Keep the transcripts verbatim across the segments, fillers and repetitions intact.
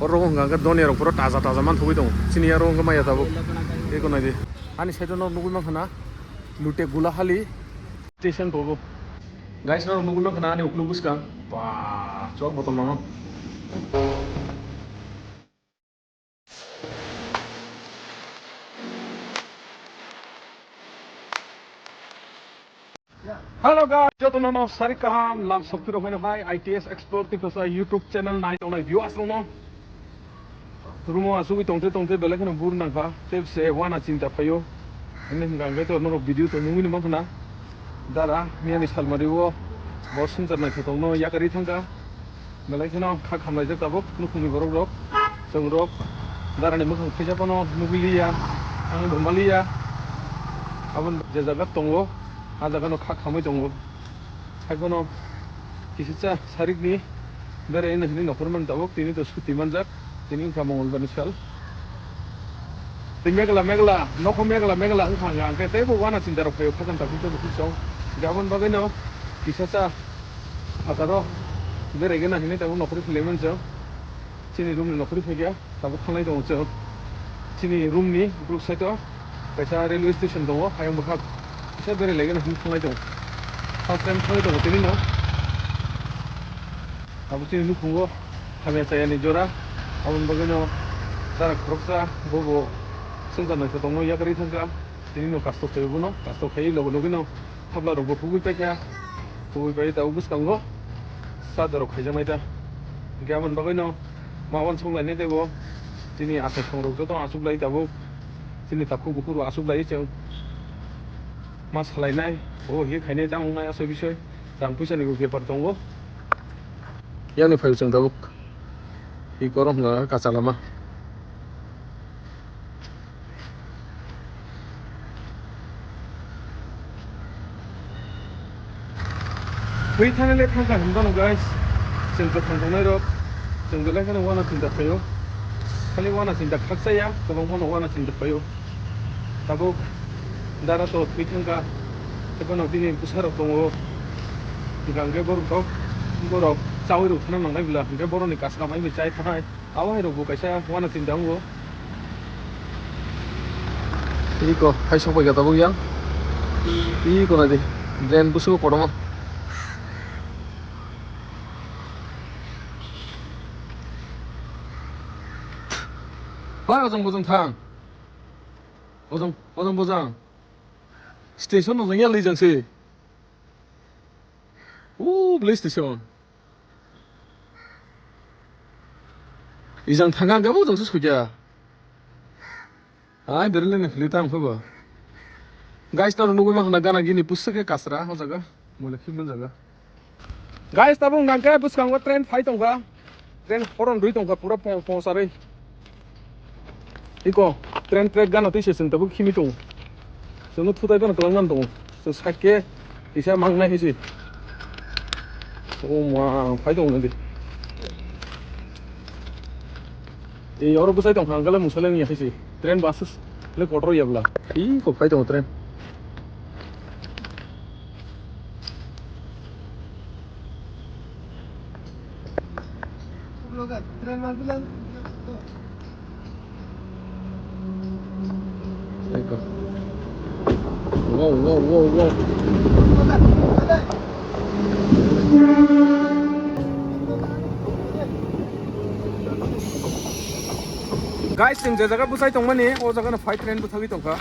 Oro wngkha hwnkhe donya rok pura taja taja manthogwi tongo. Chini aro wngkha maya tabuk. Eko naidi. Ani side o no nugwi mankha na. Lute Gulahali station bobo. Guys, no nugwi mankha na ani ukluk bwskang. Ba, chok botol mano. Hello guys, joto no no sari kaham lam sokti rok hai I T S Explore Tiprasa YouTube channel nai tongnai viewers rok no. Rumo asugwi tongte tongte belai kheno bur nangkha, tei se wana chinta phaio. Hwnwi hwnkha hwnkhe to norok video to nugwi ni mankha na. Dara miyani salmari o bo swngchar naithothok no yakarwi thangkha. Belai kheno kha khamlaijak tabuk nukhungni borok rok. Chwng rok darani mwkhang khaisa phano nugwi liya, ang bo maliya. Aboni je jaga tongo, a jaga no kha khamwi tongo. Hai phano kisa cha sarikni berai no hinwi nokhor man tabuk, tini to suti manjak, tini wngkha Mongolbar ni sal. Tei megla megla, nokho megla megla wngkha hwnka hwnkhe teibo wana chinta rok phaio, khajam tabuk teibo khuchong. Aboni bagwi no kisa cha phataro berai gana hinwi tabuk nokhorwi philai manjak. Chini room ni nokhorwi phaikha. Tabuk thanglai tongo chwng. Chini room ni bukruk side o kaisa railway station tongo, hayung bwkhak kisa berai laigano hinwi thanglai tongo. First time thanglai tongo tini no. Tabuk chini nukhungo hamya chaya ni jora. Aboni bagwi no chara khoroksa bobo swngchar naithothok no yakarwi thangkha. Tini no kastok khaio bono, kastok khaiwi logo logi no. Thapla rok bo hugui paikha, hugui pai tabuk bwskango sa dorok khaijaknai ta. Hwnkhe aboni bagwi no ma uansuk lainai teibo chini achai song rok joto achuk lai tabuk, chini takhuk bukhuk rok achuk lai chwng ma salainai, bo hinkhe khainai tamo wngnai asai bisai rang puisa ni bo bepar tongo. Yang ni phai chwng tabuk hi korok hwnka kacha lama. Twi thani le thangkha hinba no guys, chwng kwthang tongnai rok, chwng belai kheno wana chinta phaio, khali wana chinta khakchaya, kwbangma no wana chinta phaio. Tabuk dara to twi thangkha, tei bono bini bwsa rok tongo, hwnkha hwnkhe borok tok, borok chaui rok thana nangnai bwla, hwnkhe boroni kaska mai bai chai thanai. Abo hai rok bo kaisa wana chinta wngo. Iko hai sok bai gata bo yang. Iko nai di. Drain busu kotorma. Bai ojong bojong thang. Ojong, ojong bojong. Station ojong ya lijang se. O police station. Ijang thanga hwnkhe bo jangsa soja. Ai berle ni phili tang khe bo. Guys, nang nugui mankha na gana gini pusa khe kasra o jaga. Mole khibin jaga. Guys, tabuk hwnkha khe bwskango train phai tongkha. Train horon rwi tongkha pura pong pong sarwi. Iko train track gana twi se chwng tabuk khimi tongo. Chwngno thutai phano kwlangnan tongo. Chwng side khe kisa mangnai hai se. O ma phai tongo nadi. Ei oro bwsai tongkha hwnkhe le mungsa le wngya hai se. Train bus le kotor ya bwla. Iko phai tongo train. Wow, wow, wow, wow. Guys, chwng je jaga bwsai tongmani, o jaga no phai train bwthagwi tongkha.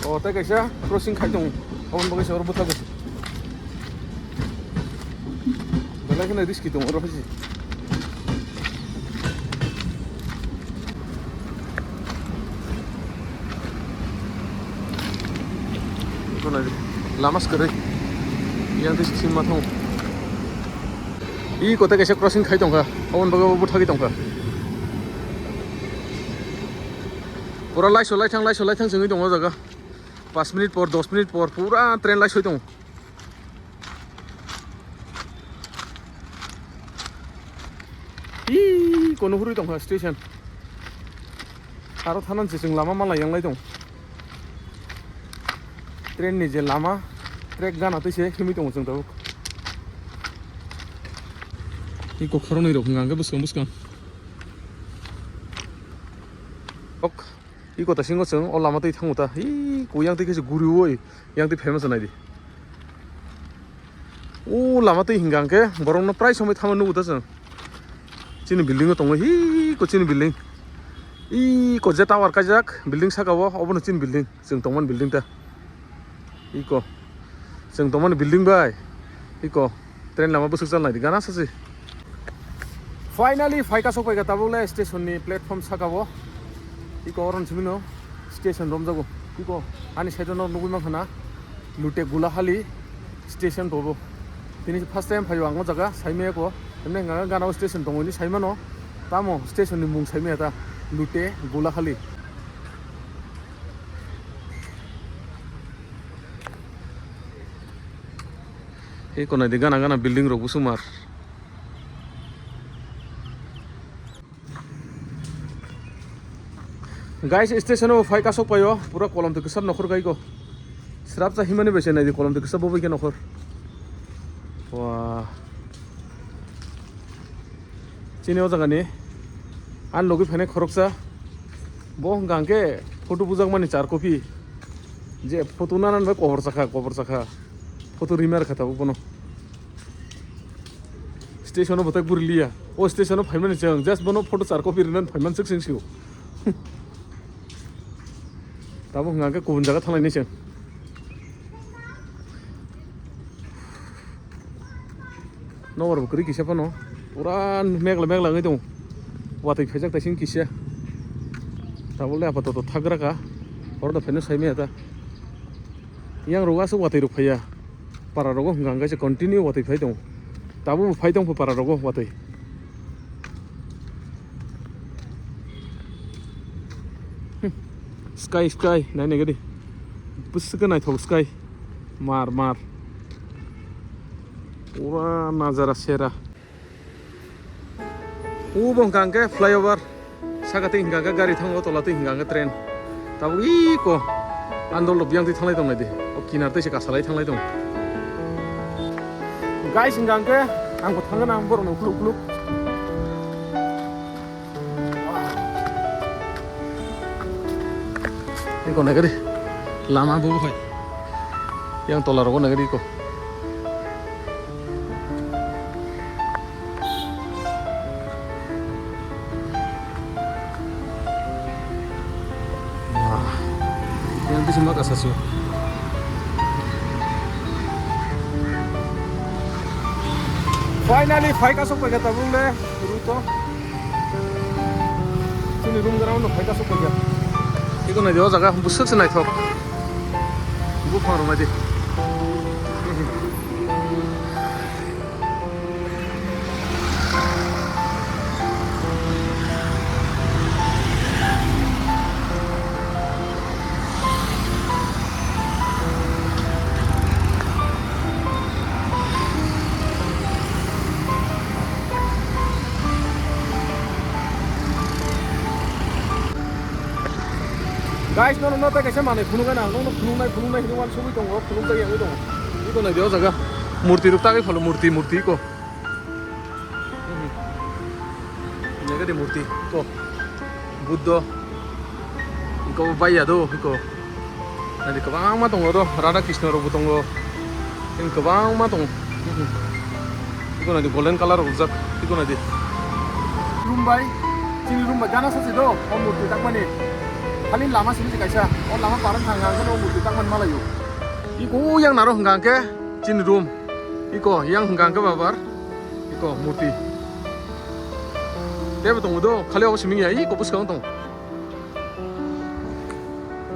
O, tei kaisa crossing khai tongo. Aboni bagwi se oro bwthago. Belai kheno riski tongo oro hai se. Eko nai di. Lama se kwrwi. Yang tei se sima tongo. Iko tei kaisa crossing khai tongkha. Aboni bagwi bo bwthagwi tongkha. Pura laiso laithang, laiso laithang chwngwi tongo o jaga. Pas minute por, dos minute por pura train laisoi tongo. Ih, kono hurui tongkha station. Aro thanan se chwng lama malai yanglai tong. Train ni je lama, track gana twi se himwi tongo chwng tabuk. Iko khoroknwi rok hwnka hwnkhe bwskang bwskang. Ok, iko ta singo chwng o lama twi thango ta. Hi, ko yang twi khe se guriui, yang twi phaima se nai di. O lama twi hwnka hwnkhe borokno prai somoi thama nugo ta chwng. Chini building o tongo, hi, ko chini building. I ko je tower kaijak building saka o, obono chini building. Chwng tongmani building ta. Iko. Chwng tongmani building bai. Iko. Train lama bwswk chalnai di gana sachi. Finally, phaika sok phaika tabuk le station ni platform saka o. Iko oron simi no station romjago. Iko ani side no nugui mankha na Lute Gulahali station bobo. Tini first time phaio ang o jaga saimaya ko. Emne hwnka gana o station tongo ni saimano. Tamo station ni mung saimaya ta Lute Gulahali. Iko nai di gana gana building rok bwswk mar. Guys, station o phai kasok paio, pura kolom twi kwcham nokhor gai go. Srapsa himani bai se nai di kolom twi kwcham bo bai khe nokhor. Wah. Chini o jaga ni ani logi phainai khoroksa. Bo hwnka hwnkhe photo bujakmani char copy. Je photo nanan bai kobor chakha, kobor chakha. Photo rimar kha tabuk bono. Station o bwthai bwrwi liya. O station o phaimani chwng just bono photo char copy rinani phaiman swk swng sio. Tabuk hwnka hwnkhe kubun jaga thanglainai chwng. Nokbar bo kwrwi kisa phano. Pura megla megla wngwi tongo. Watwi phaijak taising kisa. Tabuk le apatoto thagra kha. Oro no phaino saimaya ta. Yang rogo aswk watwi rok phaiya. Para rogo hwnka hwnkhe se continue watwi phai tongo. Tabuk bo phai tongpho para rogo watwi. Hmm. Sky, sky, nai nai gadi. Bwswk khe naithok sky. Mar, mar. Pura najara sera. Ubo hwnka hwnkhe flyover. Saka twi hwnka hwnkhe gari thango, tola twi hwnka hwnkhe train. Tabuk iko andol rok biyang twi thanglai tongnai di. O kinar twi se kasalai thanglai tong. Guys, hwnka hwnkhe ang bo thangna ang borokno ukluk ukluk. Iko naikhe di. Lama bo hai. Yang tola rogo naikhe di iko. Wah. Yang bisingo kasasio. Finally, phai kasok paikha tabuk le, room to. Chini room ground no phai kasok paikha. Iko nai di o jaga bwswk se naithok. Buphang rok nai di. Guys, nono no tei kaisa manwi phunukgana ang nokno phunuknai phunuknai hinwi uansugwi tongo, phunukjak yangwi tongo. Iko naidi o jaga murti rok tagwi phalo, murti, murti iko. Nagadi murti iko. Buddho. Iko baiya do iko. Nadi kwbangma tongo do, Radha Krishna rokbo tongo. Tei kwbangma tongo. Iko nadi golden colour rwjak. Iko nadi. Room bai, chini room bai gana sachi do, o murti takmani. Khali lama simi se kaisa, o lama parang thang hang o murti takmani malayo. Iko yang naro hwnkha hwnkhe chini room. Iko yang hwnkha hwnkhe babar. Iko murti. Tebo tongo do, khali obo simi ya, iko bwskango tongo.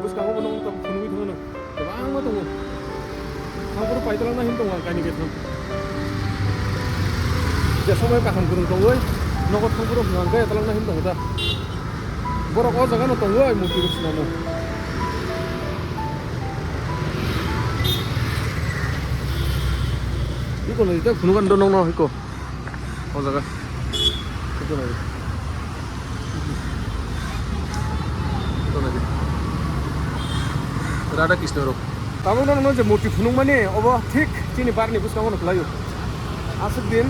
Bwskango bo nokno tabuk phunugwi thangmano kwbangma tongo. Thangphuru paitwlangna hin tongo ang kainwi kaitham. Je somoy kaham kwrwng tongwi nogo thangphuru hwnka hwnkhe twlangna hin tongo ta. Borok o jagano tongwi murti rok swnamo. Iko nai ta phunukgani do nokno iko. O jaga. Ito nai. Ito nai. Radha Krishna rok. Tabuk no no je murti phunukmani obo thik chini barni bwskango no kwlaio. Aswk din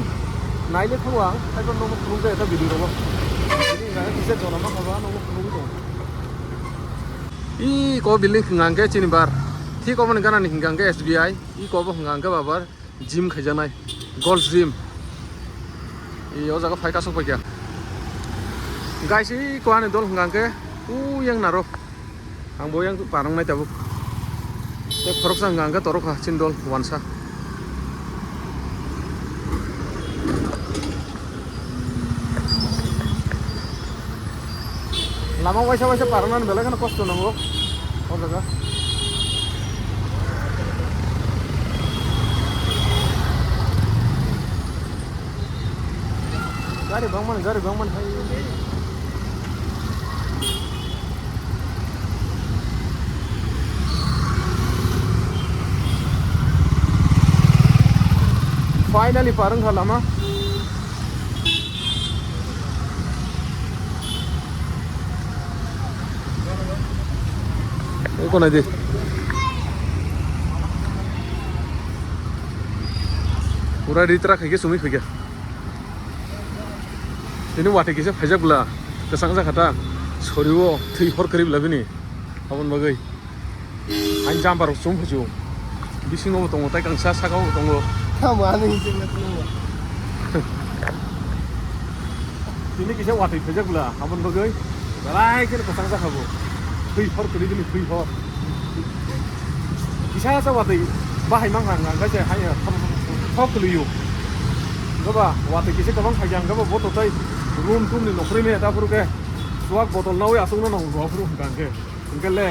Naile thung ang, taibo nogo phunuk de ta video rogo. Ini ga kisa jona ma khaba nogo phunuk do. I ko building hingkha hingke chini bar. Thik omo ni gana ni hingkha hingke S B I. I ko bo hingkha hingke babar gym khaijaknai. Gold gym. I o jaga phai kasok paikha. Guys, i ko ani dol hingkha hingke u yang naro. Ang bo yang parang nai tabuk. Tei khoroksa hingka hingke torok ha chini dol wansa. Lama waisa waisa parang nani belai kheno kosto nango o jaga. Gari bangmani, gari bangmani hai. Finally, parang kha lama. Eko nai di. Pura ritra khaike sumi khaike. Tini watwi kisa phaijak bwla, kwchang jakha ta, sorio thwi hor kwrwi bwla bini, aboni bagwi. Ang jumper rok chum phaio, bisingo bo tongo, tai kangsa saka bo tongo. Tamo ani hinkhe wngkha tongo. Tini kisa watwi phaijak bwla, aboni bagwi belai kheno kwchang jakha bo. Thwi hor kwrwi bini thwi hor. Kisa sa watwi bahai mang hang hang kaisa hai thok kwlwio. Goba watwi kisa kwbang phaikha hwnkhe bo boto tei room tum ni nokhrwi maya ta phuru khe chuak botol nawi aswk no nang bo phuru hwnkha hwnkhe. Hwnkhe le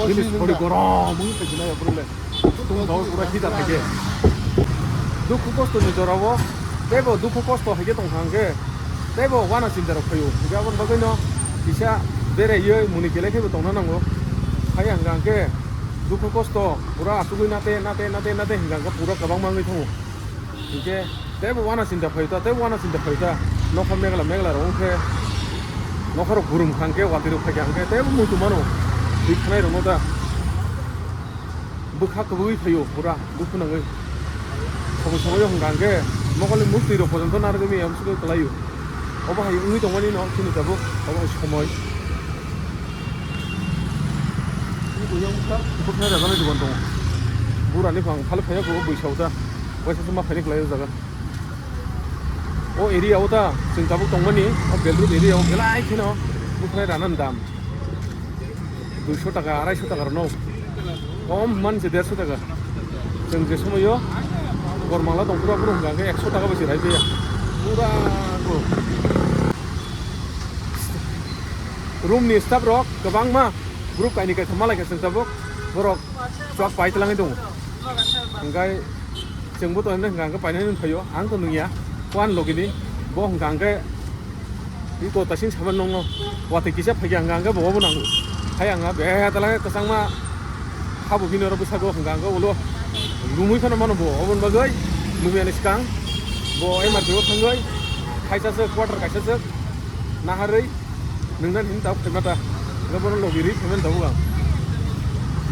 bini sori gorom wngwi phaikha na phuru le. Tung dao pura hita phaikhe. Dukhu kosto ni jora o teibo dukhu kosto hai khe tong hwnkha hwnkhe teibo wana chinta rok phaio. Hwnkhe aboni bagwi no kisa beraiwi muni kelai khaibo tongna nango. Hai hwnkha hwnkhe dukhu kosto pura asugwi nate, nate, nate, nate hingka hwnkhe pura kwbangma wngwi thango. Hinkhe teibo wana chinta phaio ta, teibo wana chinta phaio ta. Nokha megla megla rok wngkhe, nokha rok burum kha hwnkhe, watwi rok phaikha hwnkhe, teibo muitu mano. Twi khanai rokno ta bwkha kwbwi phaio pura dukhu nangwi. Somoi somoi o hwnkha hwnkhe mokol ni muktwi rok pojonto narwgwi maya bwswk kwlaio. Obo hai wngwi tongmani no chini tabuk, obo hai somoi. Bwkha rajani dogan tongo. Burani phang phali phaiya kho bwsa uta. Waisa se ma phaini kwlai o jaga. O area o ta chwng tabuk tongmani, o Belrut area o belai kheno bwkha rana ni dam. Duiso taka, araisho taka rwno. Kom man se derso taka. Chwng je somoyo Bormangla tong phuru aphuru hwnkha hwnkhe ekso taka bai se rai paiya. Pura ko. Room ni staff rok kwbangma group kaini kaitham malai kha chwng tabuk. Borok chuak pai twlangwi tongo. Hwnkhe chwngbo to hwnwi hwnkha hwnkhe painani phaio. Ang to nungya. Kuan logini. Bo hwnkha hwnkhe Iko tasing saman nongo. Watwi kisa phaikha hwnkha hwnkhe bo obo nango. Hai ang be tala kwchangma habo bini oro bwsago hwnkha hwnkhe ulo lumui phano mano bo. Oboni bagwi lumyani swkang bo M R P o thangwi kaisa se quarter kaisa se naharwi nungna hin tabuk phaima ta. Hwnkhe bono logi rwi phaimani tabuk ang.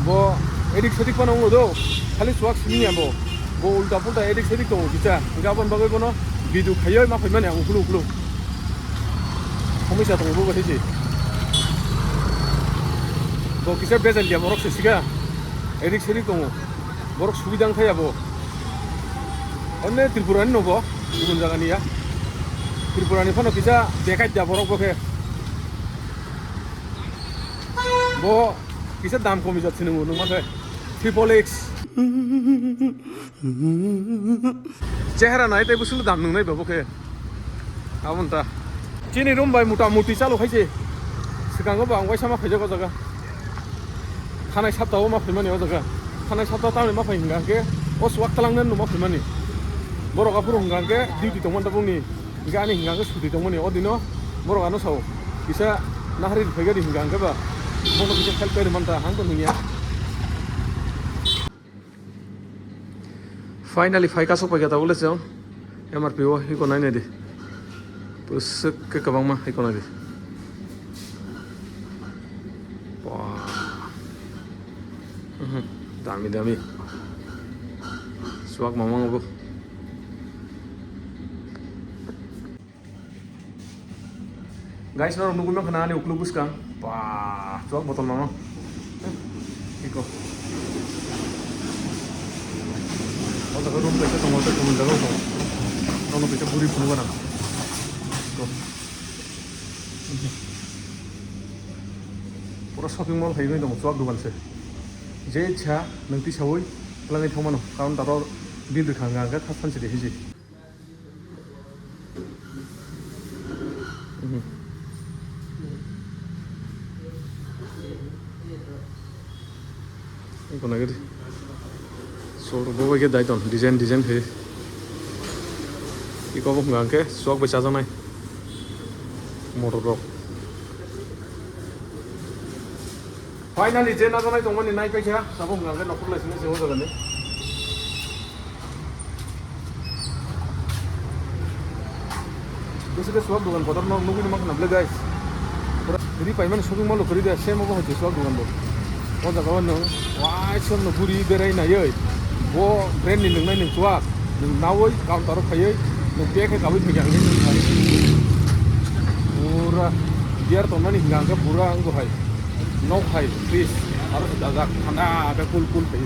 Bo edik sedik phano wngo do. Khali chuak simi ya bo. Bo ulta pulta edik sedik tongo kisa. Hwnkhe aboni bagwi bono video khaiwi ma phaimani ang ukhuluk ukhuluk. Somisa tongo bo bai se. Bo kisa bejal ya borok se siga. Edik sedik tongo. Borok subida wngkha ya bo. Onne Tripura ni no bo. Gubun jaga ni ya. Tripura ni phano kisa bekai ya borok bo khe. Bo kisa dam komi jat sinungo nung ma khe. Triple X. Chehra nai tei bwswk dam nungnai ba bo khe. Aboni ta. Chini room bai mota moti chalo khai se. Swkango bo ang waisa ma phaijak o jaga. Thanai sapta o ma phaimani o jaga. Thanai sapta tamni ma phai hwnkha hwnkhe o chuak twlangna no ma phaimani. Borok aphuru hwnkha hwnkhe duty tongmani tabukni. Hwnkhe ani hwnkha hwnkhe suti tongmani o dino borok ano sao. Kisa nahari phaigadi hwnkha hwnkhe ba. Bono kisa help khe rwmanta ang to nungya. Finally, phai kasok paikha tabuk le chwng M R P o hiko nai nai di. Bwswk khe kwbangma hiko nai di. Wah. Mhm. Dami, dami. Swak mamang bo. Guys, norok nugwi mankha na ani ukluk bwskang. Ba, chuak botol mano. Iko. O jaga room kaisa tongo, tei kubun jaga tongo. Nono kaisa buri phunuk gana. Iko. Pura shopping mall hai wngwi tongo, chuak dogan se. Je cha nang tisawi twlangwi thangmano, karon daro bill rwkha hwnka hwnkhe tha thansi de hiji. Mhm. Eko nagari. So, bo bai khe dai ton, design, design khe. Iko bo hwnka hwnkhe, sok bai chajaknai. Motor rok. Finally, je najaknai tongmani nai paikha, tabuk hwnka hwnkhe nokhorlai sini se o jagani. Bwswk khe swak dogan kotor no nugwi mankha na ble guys. Pura ri paimani shopping mall o kwrwi de, same obo hai se swak dogan bo. O jaga o nwng waisa no buri berai naiwi, bo brand ni nwngnai nwng chuak, nwng nawi counter o phaiwi nwng bag khe kabui phaikha hwnwi nwng thai. Pura beer tongnani hwnka hwnkhe pura wngkha hai. Nok hai, fridge, aro se dajak, thanda khe cool cool phai.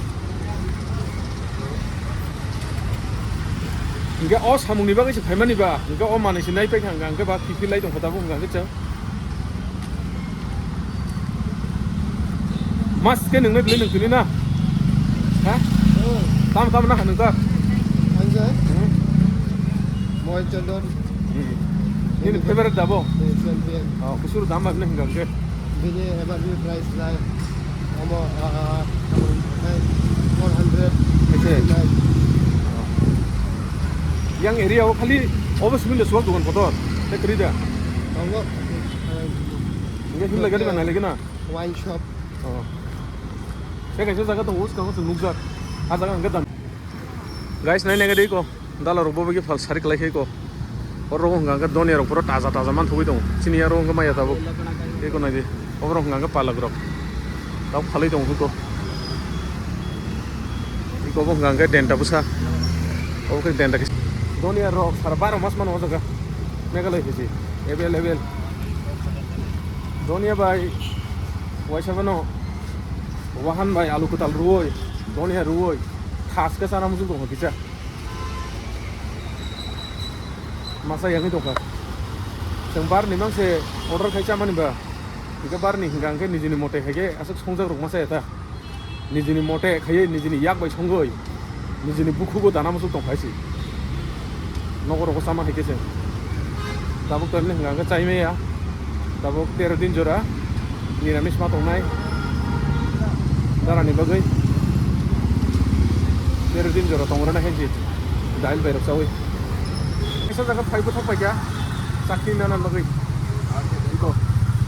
Hingke o samungni bagwi se phaimani ba, hingke o manwi se naipaikha hwnka hwnkhe ba, kiphilai tongkha tabuk hwnka hwnkhe chwng. Mas khe nwngnai bwlai nwng tini na? Ha? Oh. Tamo tamo nakha nwng ta? Angsa? Hmm. Moi Chandon. Hmm. Nini favorite da bo? Eh, champion. Oh, kusur dam ba bini hwnka hwnkhe. Bini M R P price lai. Omo, ah, four hundred. Ese. Lai. Yang area o khali obo simi le suwak dogan kotor. Te kri da. Tongo. Nge himla gari ba nai lagi na. Wine shop. Oh. Te kaisa jaga tongo, uska ko nukjak. A jaga hwnkhe dan. Guys, nai nai gadi ko. Dala rok bo bagi phal sari klai khai ko. Oro hwnka hwnkhe donia rok pura taja taja man thugui tongo. Chini aro hwnka maya tabuk. Eko nai di. Oborok hwnka hwnkhe palak rok. Tabuk phalwi tongo huko. Eko bo hwnka hwnkhe denta bwsa. Obo khe denta kisa. Donia rok sara baro mas mano o jaga. Meghalaya khe si. Available. Donia bai waisa bano wahan bai alu kwtal ruoi. Donia ruoi. Thas khe chana muchung tongo kisa. Masa yangwi tongkha. Chwng barni mangse order khai chamani ba. Hingke barni hingka hingke nijini mote haike aswk songjak rok masa ya ta. Nijini mote khaiye nijini yak bai songoi. Nijini bukhugo dana muchuk tongkha si. Nogo rogo chama haike se. Tabuk to emne hingka hingke chaimaya. Tabuk tero din jora niramis ma tongnai darani bagwi. Tero din jora tongrana khensi dail bai rok chawi. Kisa jaga phai bwthak paikha chakri nana bagwi. Iko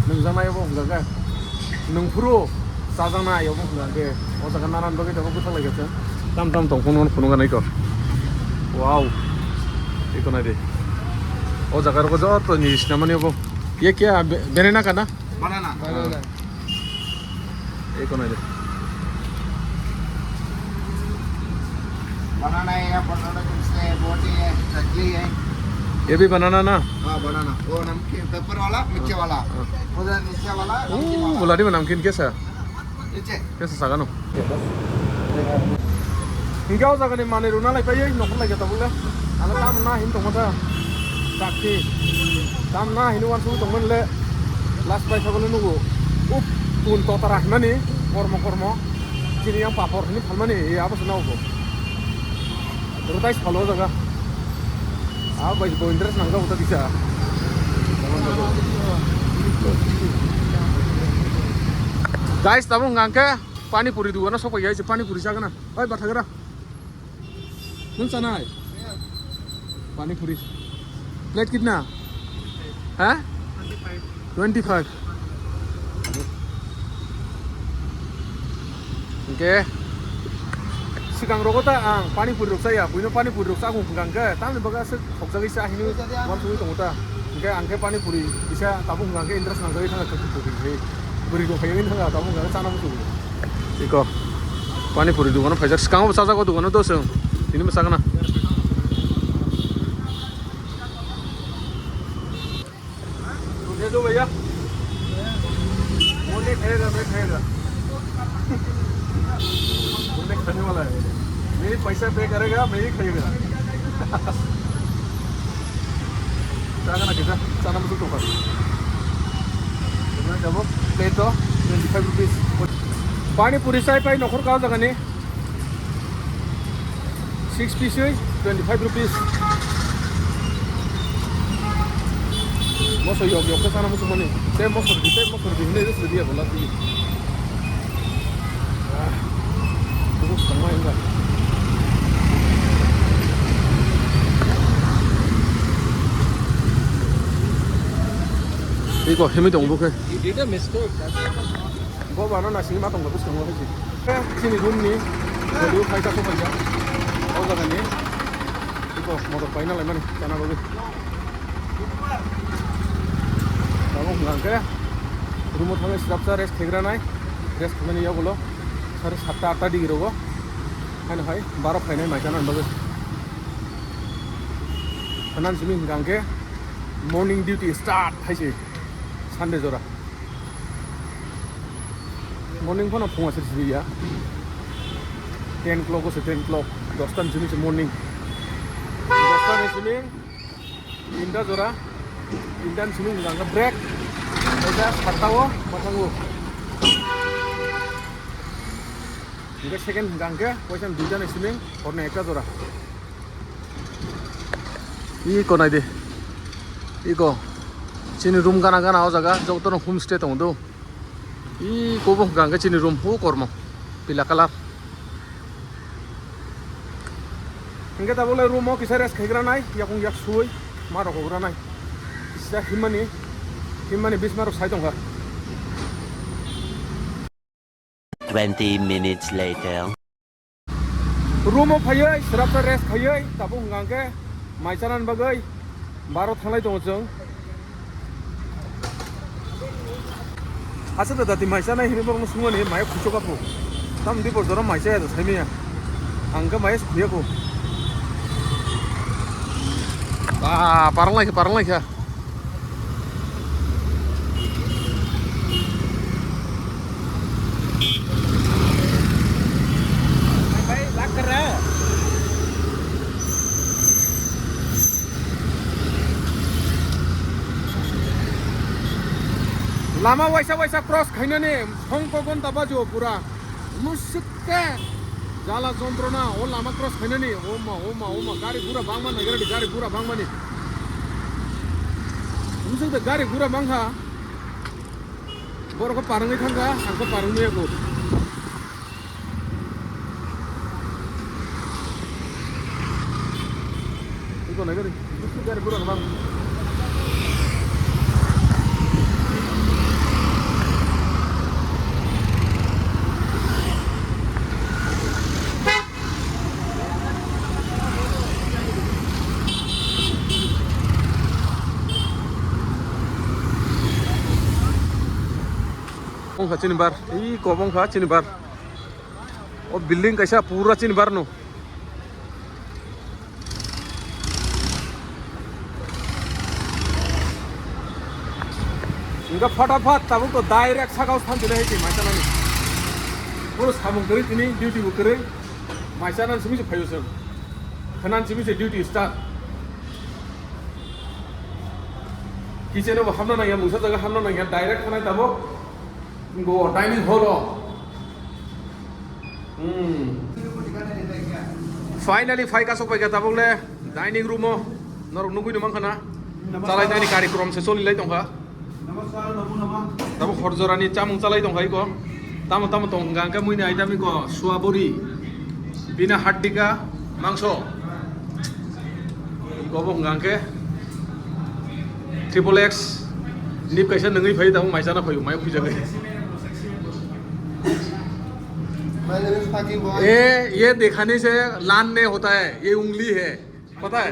nungjaknai obo hwnka khe nungphuru chajaknai obo hwnka khe o jaga nana bagwi tabuk bwthak laikha chwng. Tam tam tong phunukgana iko. Wow. Iko nai di. O jaga rogo joto ni sinamani obo. Ye kya? Be-, banana ka na? Banana. Banana. Eko nai de. Banana hai, banana juice hai, boti hai, chakli hai. Ye bhi banana na? Haan, banana. Wo namkeen, pepper wala, miche wala. Haan. Wo namkeen wala. Buladi mein namkeen kaisa? Miche. Kaisa sagano. Hingke o jagani manwi rwna lai paiwi nokhor lai khe tabuk le. Ano tam na hin tongma ta. Chakti. Tam na hin uansugwi tongmani le. Last bai sabole nugo. Up tun totara hinmani. Kormo kormo. Chini yang papor hini phalmani. E abo se nago. Rwtai salo o jaga. Ah, bai bo interest nang jago ta kisa. Guys, tabuk hwnka hwnkhe pani puri dugano sokpaiya, eise pani puri chagana. Oi, bathagra. Nwng chanai? Pani puri. Plate kitna? Ha? Twenty five. Hingke swkang rogo ta ang pani puri rok chaya, buino pani puri rok chakung hwnka hwnkhe, tamni bagwi aswk khokjagwi cha hinwi uansugwi tongo ta. Hingke ang khe pani puri kisa tabuk hwnka hwnkhe interest nangjagwi thangkha, khe puri khe bwrwi rok phaiwi thangkha, tabuk hwnka khe chana muchungwi. Iko pani puri dogano phaijak, swkango bo chajago dogano do chwng, tini bo chagana. तो भैया, वो नहीं खाएगा, मैं खाएगा। वो नहीं खाने वाला है। मेरी पैसा पे करेगा, मैं ही खाएगा। Chana na kita, chana masuk tukar. Kita jabo, plate to twenty five rupees. Pani puri sai pai nokhor ka jaga ni. Six piece oi twenty five rupees. Moso yok yok ke sana musu mani. Te moso di, te moso di, ne ris dia bola di. Ah, itu sama enggak. Iko hemi dong buke. You did a mistake. That's Bo bano na sini matong ko biskang ko hiji. Chini room ni, jodi o phaisa ko phaisa. O jaga ni. Iko motor paina lai mani, chana bagwi. Tamo hwnka hwnkhe, room o thangwi swrapsa rest khegra nai. Rest khaimani yagulo sare satta atta digi rogo. Haino hai baro phainai mai chana bagwi. Hanan simi hwnka hwnkhe morning duty start haise Sunday jora. Morning phano phunga sir sir ya. Ten o'clock o se ten o'clock. Dosta ni simi se morning. Dosta ni simi tinta jora. Tinta ni simi hwnka break. Kaisa satta o mathango. Hwnka second hwnka hwnkhe kaisa duita ni simi horni ekta jora. Iko nai de. Iko. Chini room gana gana o jaga. Jotono homestay tongo do. Iko bo hwnka hwnkhe chini room. Hu kormo. Pila colour. Hwnkhe tabuk le room o kisa rest khaigra nai. Yakung yak sui. Ma rok gra nai. Kisa himmani. Himmani bisma rok sai tongkha. Twenty minutes later. Room o phaiwi, swrapsa rest khaiwi, tabuk hwnka hwnkhe mai chanani bagwi baro thanglai tongo chwng. Aswk da dati mai chanai hinwi borokno swngmani mai khuichok aphu. Tamoni bor jora mai chaya da saimanya. Ang khe mai khuya kho. Ah, parang lai kha, parang lai kha. Lama waisa waisa cross khainani songkok gonta bajo pura. Musuk Te jala jontrona o lama cross khainani, o ma, o ma, o ma, gari gura bangma nai, gari, gari gura bangmani. Musuk de gari gura bangkha. Borok khe parwngwi thangkha, ang khe parwngwi yago. Iko nai gari, gari gura bang. Wngkha chini bar, iko wngkha chini bar. O building kaisa pura chini bar no. Hingke fatafat tabuk to direct sakao thanchilai hai twi mai chanani. Puro samung kwrwi tini duty bo kwrwi mai chanani simi se phaio chwng. Khwnani simi se duty start. Kitchen o bo hamna nangya, mungsa jaga hamna nangya, direct khanai tabuk. Go dining hall o. Hmm. Finally, phai kasok pai ka tabuk le dining room o. Norok nugui no mankha na. Chalai nani kari krom se choli lai tongkha. Tabuk hor jora ni chamung chalai tongkha iko. Tamo tamo tong hingka hingke muini item iko suabori. Bina haddika mangso. Iko bo hingka hingke triple X nip kaisa nungui phai tamo mai chana phai mai phujagwi. ए, ये दिखाने से लान नहीं होता है, ये उंगली है, पता है?